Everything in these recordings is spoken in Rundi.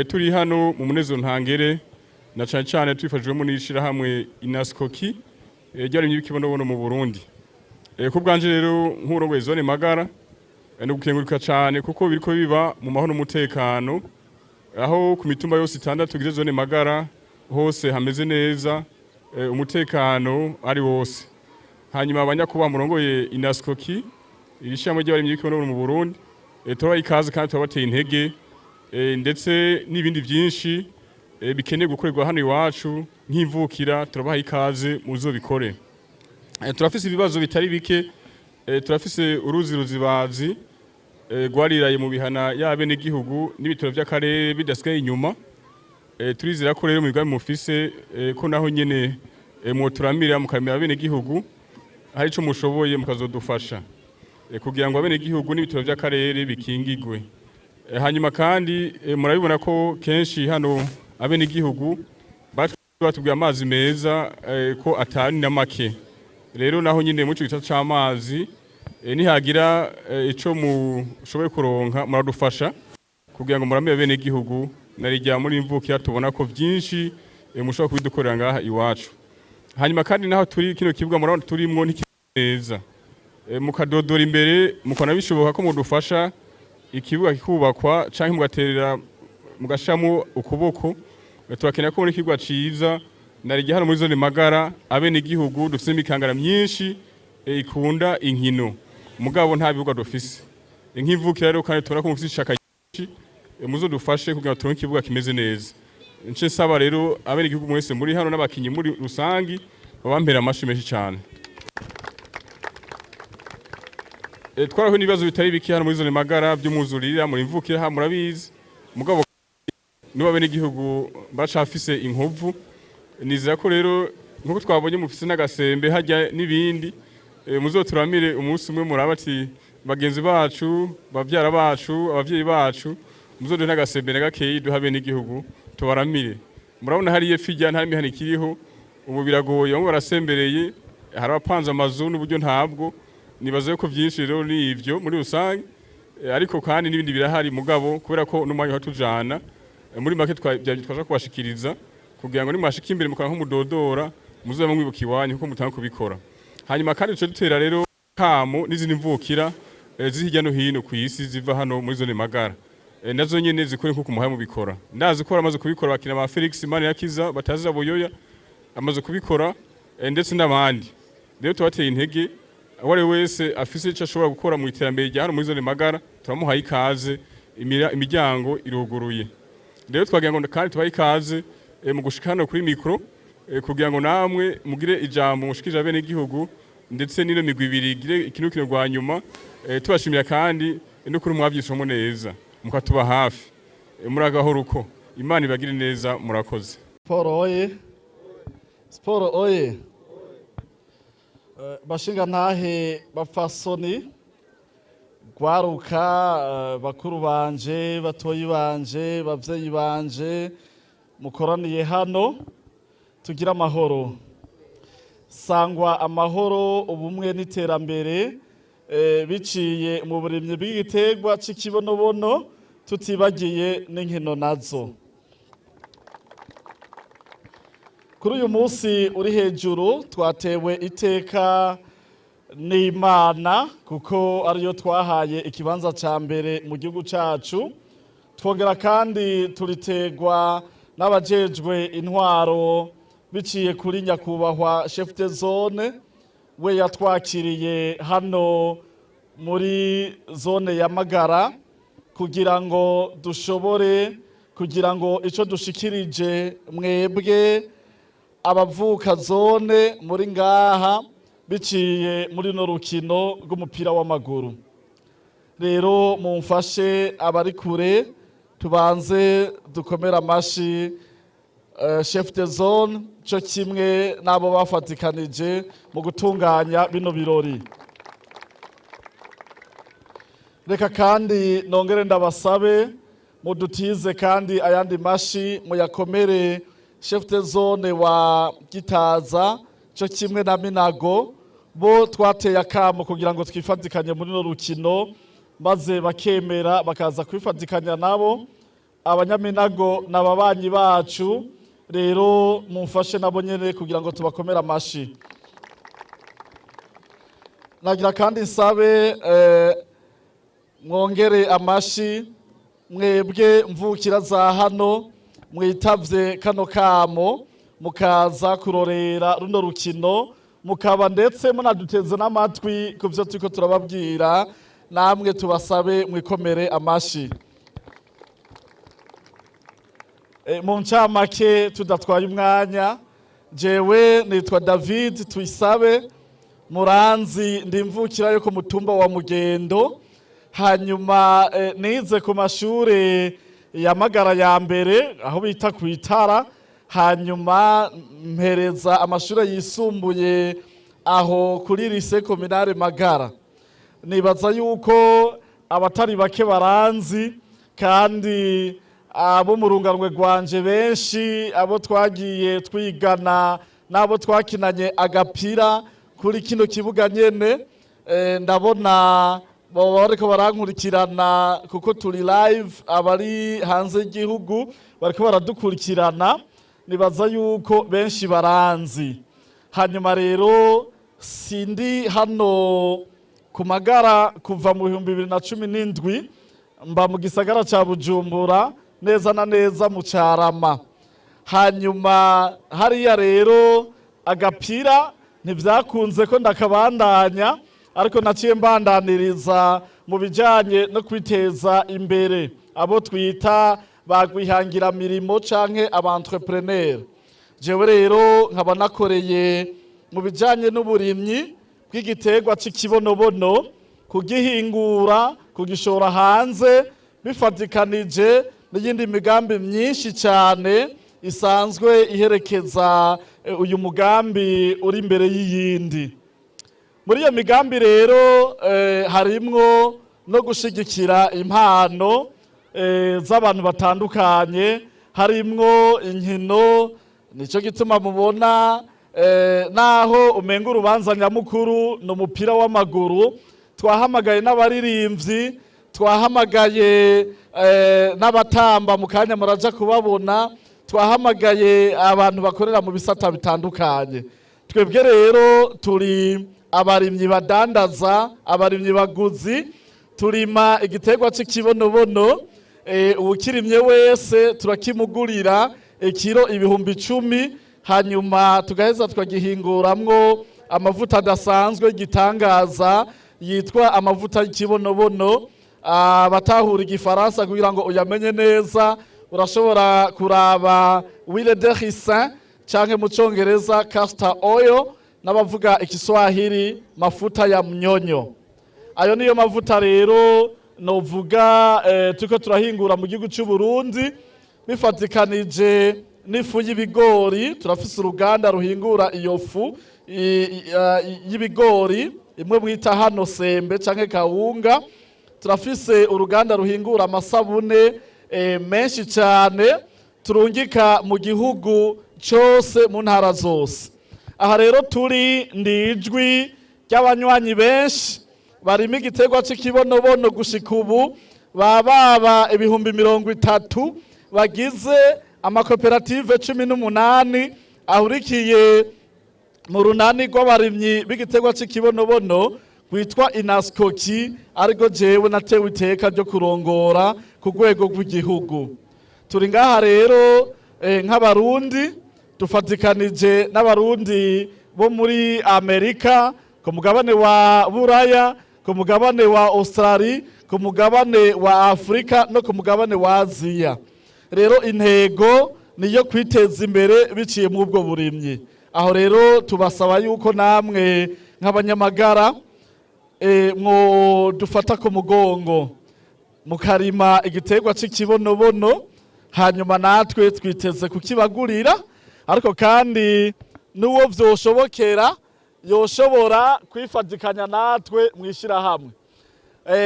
Turi hano mu munezero ntangere na cane cane twifashijwemo n'ishirahamwe Inascoki ry'abarimyi b'ikibonobono mu Burundi. Ku bwanje rero nk'urongoye zone Magara, ni ugukenguruka cane kuko biriko biba mu mahoro n'umutekano, aho ku mitumba yose 6 igize zone Magara hose hameze neza, umutekano ari wose. Hanyuma abanyakubaha murongoye Inascoki, iri shirahamwe ry'abarimyi b'ikibonobono mu Burundi, turabaha ikaze kandi turabateye intege, ndetse n'ibindi vyinshi bikeneye gukorerwa hano iwacu nk'imvukira, turabaha ikaze muzobikore. Turafise ibibazo bitari bike, turafise uruzi Ruzibazi rwariraye mu bihana y'abenegihugu n'ibitaro vy'akarere bidasigaye inyuma. Turizera ko rero mu migambi mufise ko naho nyene mwoturamira mukamira abenegihugu, hari ico mushoboye mukazodufasha kugira ngo abenegihugu n'ibitaro vy'akarere bikingigwe. Hanyuma kandi murabibona ko kenshi hano abenegihugu batubwiye amazi meza ko atari na make. Rero naho nyine muri ico gisata c'amazi, nihagira ico mushoboye kuronka muradufasha kugira ngo muramire abenegihugu, narirya muri imvukira tubona ko vyinshi mushobora kubidukorera ngaha iwacu. Hanyuma kandi naho turi kino kibuga murabona turimwo neza, mukadodora imbere mukabona bishoboka ko mudufasha ikibuga kikubakwa canke mugaterera mugashamo ukuboko. Turakenera ko muri ikibuga ciza, narirya hano muri zone Magara abenegihugu dufise imikangara myinshi ikunda inkino, mugabo nta bibuga dufise. Nk'imvukira rero kandi tubona ko mufise ishaka ryinshi, muzodufashe kugira ngo turonke ikibuga kimeze neza. Nce nsaba rero abenegihugu mwese muri hano n'abakinyi muri rusangi babampera amashi menshi cane. Twarahuye n'ibibazo bitari bike hano muri zone Magara by'umwuzurira, muri imvukira ha murabizi, mugabo niba abenegihugu bacafise inkovu. Nizera ko rero nkuko twabonye mufise n'agasembe hajya n'ibindi, muzoturamire umunsi umwe muraba ati bagenzi bacu, bavyara bacu, abavyeyi bacu, muzoduhe n'agasembe na gakeyi duha abenegihugu tubaramire. Murabona hariya epfo nta mihana ikiriho ubu, biragoye, bamwe barasembereye, hari abapanze amazu n'uburyo ntabwo. Nibaze ko vyinshi rero ni ivyo muri rusange, ariko kandi n'ibindi birahari, mugabo kubera ko n'umwanya watujana, muri make twaje kubashikiriza kugira ngo nimwashika imbere mukaba nk'umudodora muzobe mwibuka iwanyu kuko mutanga kubikora. Hanyuma kandi duce dutera rero kamo n'izindi mvukira ziri hirya no hino ku isi ziva hano muri zone Magara, nazo nyene zikore nkuko muhaye mubikora. Ndazi ko bamaze kubikora, bakina ba Felix Manirakiza batazi Buyoya amaze kubikora, ndetse n'abandi. Rero tubateye intege, uwo ari we wese afise ico ashobora gukora mu iterambere rya hano muri zone Magara turamuhaye ikaze, imiryango iruguruye. Rero twagira ngo kandi tubahe ikaze mu gushika hano kuri mikro, kugira ngo namwe mugire ijambo mushikije abenegihugu, ndetse n'ino migwi ibiri igire ikintu rwa nyuma. Tubashimira kandi no kuri mwavyishemo neza mukatuba hafi. Muragahora uko Imana ibagire neza, murakoze. Siporo oye! Siporo oye! Bashinga ntahe, bapfasoni, gwaruka, bakuru banje, batoyi banje, bavyeyi banje mukoraniye hano, tugira amahoro, sangwa amahoro, ubumwe n'iterambere biciye mu burimyi bw'igiterwa c'ikibonobono, tutibagiye n'inkino nazo. Kuri uyu munsi uri hejuru twatewe iteka n'Imana kuko ariyo twahaye ikibanza ca mbere mu gihugu cacu, twongera kandi turitegwa n'abajejwe intwaro biciye kuri nyakubahwa chef de zone, we yatwakiriye hano muri zone ya Magara kugira ngo dushobore kugira ngo ico dushikirije mwebwe abavuka zone muri ngaha biciye muri no rukino rw'umupira w'amaguru. Rero mumfashe abari kure tubanze dukomere amashi chef de zone co kimwe n'abo bafatikanije mu gutunganya bino birori. Reka kandi nongere ndabasabe mudutize kandi ayandi mashi muyakomere chef de zone wa Gitaza co kimwe na Minago, bo twateye akamo kugira ngo twifatikanye muri no rukino, maze bakemera bakaza kwifatikanya nabo. Abanyaminago n'ababanyi bacu, rero mumfashe nabo nyene kugira ngo tubakomere amashi. Nagira kandi nsabe mwongere amashi mwebwe mvukira za hano mwitavye kano kamo, mukaza kurorera runo rukino, mukaba ndetse munaduteze n'amatwi ku vyo turiko turababwira. Namwe tubasabe mwikomere amashi. Mu ncamake, tudatwaye umwanya, jewe nitwa David Tuyisabe Muranzi, ndi imvukira yo ku mutumba wa Mugendo. Hanyuma nize ku mashure ya Magara ya mbere, aho bita ku Itara, hanyuma mpereza amashure yisumbuye aho kuri Lycée Communale Magara. Nibaza yuko abatari bake baranzi, kandi abo mu runganwe rwanje benshi, abo twagiye twigana n'abo twakinanye agapira kuri kino kibuga nyene, ndabona baba bariko barankurikirana kuko turi live. Abari hanze y'igihugu bariko baradukurikirana, nibaza yuko benshi baranzi. Hanyuma rero sindi hano ku Magara kuva mu 2017, mba mu gisagara ca Bujumbura, neza na neza mu Carama. Hanyuma hariya rero agapira ntivyakunze ko ndakabandanya, ariko naciye mbandaniriza mu bijanye no kwiteza imbere, abo twita ba rwihangira mirimo canke aba entrepreneur. Jewe rero nkaba nakoreye mu bijanye n'uburimyi bw'igiterwa c'ikibonobono, kugihingura, kugishora hanze, bifatikanije n'iyindi migambi myinshi cyane isanzwe iherekeza uyu mugambi uri imbere y'iyindi. Muri iyo migambi rero harimwo no gushigikira impano z'abantu batandukanye, harimwo inkino. Nicyo gituma mubona naho umenga urubanza nyamukuru ni umupira w'amaguru, twahamagaye n'abaririmbyi, twahamagaye n'abatamba, mu kanya muraja kubabona, twahamagaye abantu bakorera mu bisata bitandukanye. Twebwe rero turi abarimyi badandaza, abarimyi baguzi, turima igiterwa cy'ikibonobono. Uwukirimye wese turakimugurira ikiro 10.000, hanyuma tugaheza tukagihinguramwo amavuta adasanzwe y'igitangaza yitwa amavuta y'ikibonobono. Abatahura igifaransa, kugira ngo uyamenye neza, urashobora kuraba huile de ricin canke mu congereza castor oil, n'abavuga ikiswahili mafuta ya mnyonyo. Ayo niyo mavuta rero novuga turiko turahingura mu gihugu cy'u Burundi, bifatikanije n'ifu y'ibigori. Turafise uruganda ruhingura iyo fu y'ibigori, imwe mwita hano sembe canke kawunga. Turafise uruganda ruhingura amasabune menshi cyane turungika mu gihugu cyose, mu ntara zose. Aha rero turi ndi ijwi ry'abanywanyi benshi barimo igiterwa cy'ikibonobono. Gushika ubu baba 30.000 bagize amakoperative 18 ahurikiye mu runani rw'abarimyi b'igiterwa cy'ikibonobono rwitwa Inasikoki, ariko jewe natewe iteka ryo kurongora ku rwego rw'igihugu. Turi ngaha rero nk'abarundi, dufatikanije n'abarundi bo muri Amerika, ku mugabane wa Buraya, ku mugabane wa Australia, ku mugabane wa Afurika no ku mugabane wa Aziya. Rero intego ni iyo kwiteza imbere biciye mu ubwo burimyi. Aho rero tubasaba yuko namwe nk'abanyamagara mwo dufata ku mugongo, mukarima igiterwa cy'ikibonobono, hanyuma natwe twiteze kukibagurira. Ariko kandi n'uwo vyoshobokera yoshobora kwifatikanya natwe mu ishyirahamwe.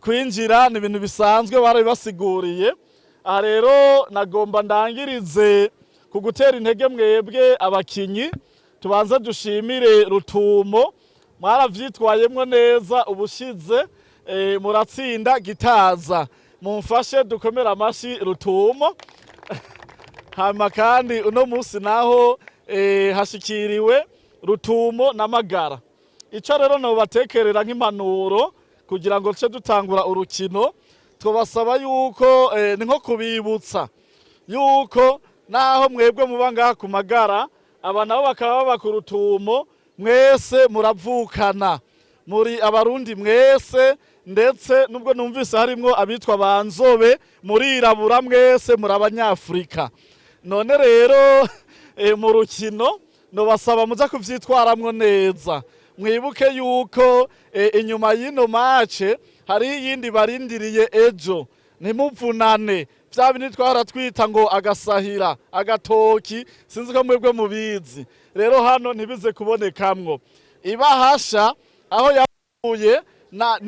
Kwinjira ni ibintu bisanzwe, barabibasiguriye. Aha rero nagomba ndangirize ku gutera intege mwebwe abakinyi. Tubanze dushimire Rutumo, mwaravyitwayemwo neza ubushize, muratsinda Gitaza. Mumfashe dukomere amashi Rutumo. Hama kandi uno munsi naho hashikiriwe Rutumo na Magara. Ico rero nobatekerera nk'impanuro kugira ngo tuce dutangura urukino, twabasaba yuko ni nko kubibutsa yuko naho mwebwe muba ngaha ku Magara, aba nabo bakaba baba ku Rutumo, mwese muravukana, muri Abarundi mwese. Ndetse nubwo numvise harimwo abitwa banzobe, murirabura, mwese muri Abanyafurika. None rero mu rukino nobasaba muza kuvyitwaramwo neza. Mwibuke yuko inyuma y'ino match hari iyindi barindiriye ejo. Ntimuvunane, vya bindi twahora twita ngo agasahira agatoki, sinzi ko mwebwe mubizi. Rero hano ntibize kubonekamwo ibahasha aho yavuye na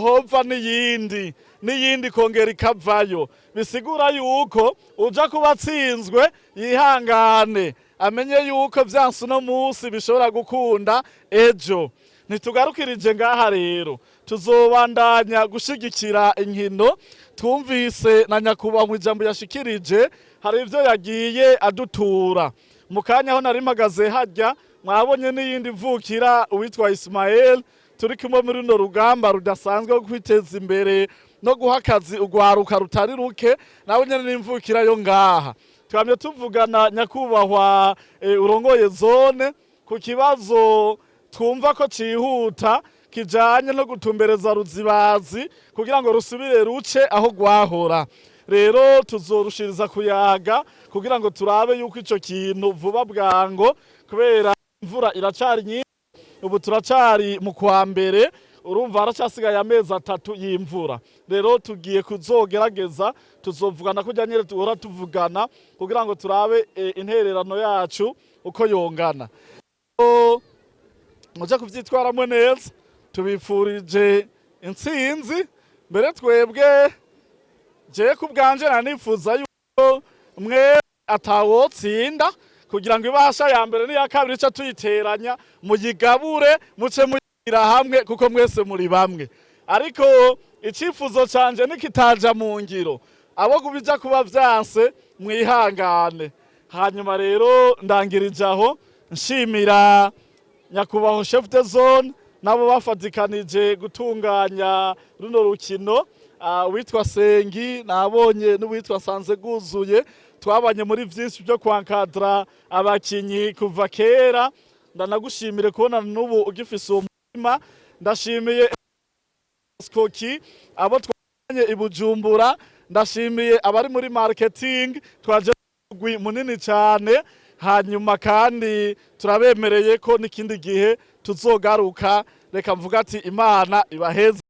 hova n'iyindi n'iyindi kongera ikavayo. Bisigura yuko uja kuba atsinzwe yihangane, amenye yuko vyanse uno munsi bishobora gukunda ejo. Ntitugarukirije ngaha rero, tuzobandanya gushigikira inkino. Twumvise na nyakubahwa ijambo yashikirije, hari ivyo yagiye adutura mu kanya aho nari mpagaze hajya. Mwabonye n'iyindi mvukira uwitwa Ismael, turi kumwe muri runo rugamba rudasanzwe rwo kwiteza imbere no guha akazi urwaruka rutari ruke. Nawe nyene n'imvukira yo ngaha. Twamye tuvugana, nyakubahwa urongoye zone, ku kibazo twumva ko cihuta kijanye no gutumbereza Ruzibazi kugira ngo rusubire ruce aho rwahora. Rero tuzorushiriza kuyaga kugira ngo turabe yuko ico kintu vuba bwango, kubera imvura iracari nyinshi. Ubu turacari mu kwa mbere, urumva haracasigaye amezi 3 y'imvura. Rero tugiye kuzogerageza, tuzovugana kurya nyene duhora tuvugana kugira ngo turabe intererano yacu uko yongana. Muje kuvyitwaramo neza, tubifurije intsinzi. Mbere twebwe, jewe ku bwanje nanifuza yuko mwe atawotsinda, kugira ngo ibahasha ya mbere n'iya kabiri ica tuyiteranya, muyigabure, muce muyigira hamwe, kuko mwese muri bamwe. Ariko icifuzo canje nikitaja mu ngiro, abo bija kuba vyanse mwihangane. Hanyuma rero ndangirije aho, nshimira nyakubahwa chef de zone nabo bafatikanije gutunganya runo rukino, uwitwa Sengi nabonye n'uwitwa Sanze Guzuye, twabanye muri vyinshi byo kwankadra abakinyi kuva kera. Ndanagushimire kubona n'ubu ugifise uwo mutima. Ndashimiye Skoki, abo twabanye i Bujumbura, ndashimiye abari muri marketing, twaje mugwi munini cyane. Hanyuma kandi turabemereye ko n'ikindi gihe tuzogaruka. Reka mvuga ati Imana ibaheze.